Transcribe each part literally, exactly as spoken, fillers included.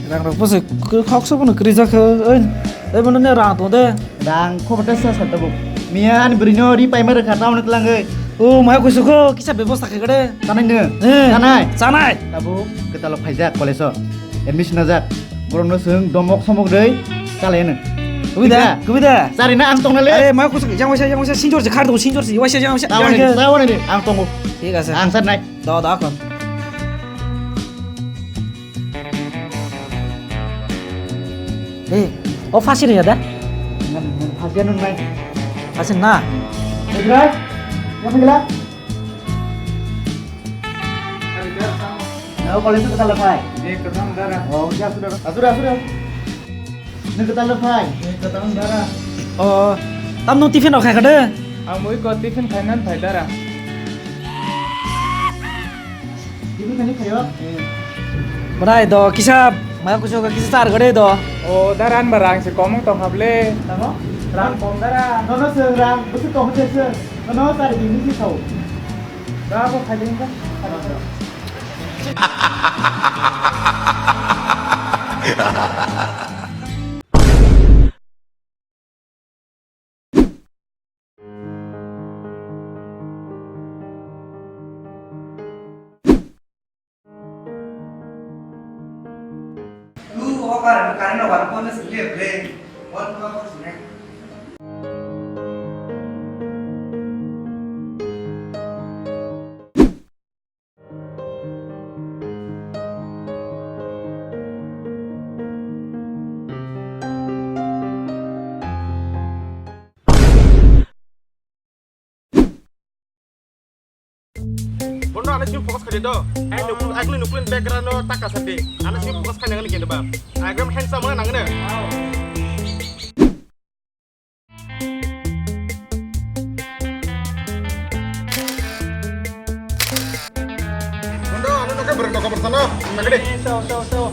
Rang rok bose khok sobo no kri jakha. Oi, oi, bono ne rang tong de. Rang khobo ta sa sa tabuk. Miya ani bwrwi no ri paima rwkha, tamoni twlangwi. O, maya kusu kho, kisa bebosta khai gade. Chanai no? Eh, chanai? Chanai. Tabuk kwtalo phaijak college o. Admission najak. Borok no swng domok somok rwi chalai no. Kubida, kubida. Chari na ang tong na le. Are, maya kusu, yang waisa, yang waisa, sinjor je khar do, sinjor je, waisa, yang waisa. Taboni, taboni, ang tongo. Thik ase. Ang sar nai. Do, do, kon. Eh, o phasi rwya da? Ngan, ngan phasi anw nai. Phasi na? Negra, ya pagla. Na college ka tala phai. Eh, kadang dara. Oh, ya sudah. Asura, asura. Nang kwtal rok phai? Kwtal dara. O, tamno tiffin rok khai kha de? Ang mui ko tiffin khainan phai dara. Tiffin khani khayo? Bwrai do kisa maya kuchuk kisa char gade do. O, dara an ba rang se kom tong hable. Tamo? Rang kom dara. Nono se rang, busu kom se se. Nono char bini si thau. Da bo khai ding ka. Tu o current, current no ban phone se le bre. Phone ko ko sine. Bono ano simi focus khaidi do. Ai nukun, ai nukun background no taka sadi. Ano simi focus khaina ngani kendo ba. Ai gram handsome na ngane. Bono ano nokha bereng nokha bersana. Nagade. Tau, tau, tau.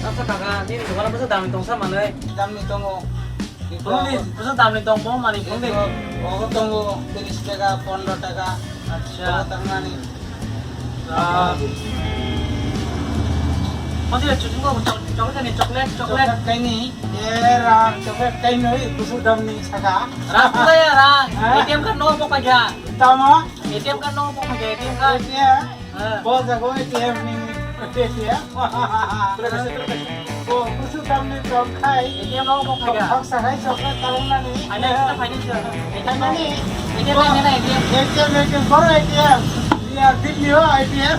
Asa kaka, nini dukano bwsa damni tongsa manwi? Damni tongo. Phunukdi, bwsa damni tong, bo mani phunukdi. Obo tongo, tiris taka, pondro taka. Acha. Obo tangmani. Ah. Hodi, chuchung ko, chok-, chocolate ni, chocolate, chocolate. Chocolate kaini, era, chocolate kaini, bwsa damni saka. Rang pura ya, rang. Ha? A T M card no bo kaya. Tamo? A T M card no bo kaya, A T M card. A T M. Ah. Bo jago A T M ni, A T M. Bo kusuk dam ni tong khai. A T M no bo khai ya. Thok sakai chocolate talong nani. Ai na, na khai ni sir. A T M nani? A T M nani na A T M? A T M, A T M, boro A T M. Ya, Delhi ho A T M.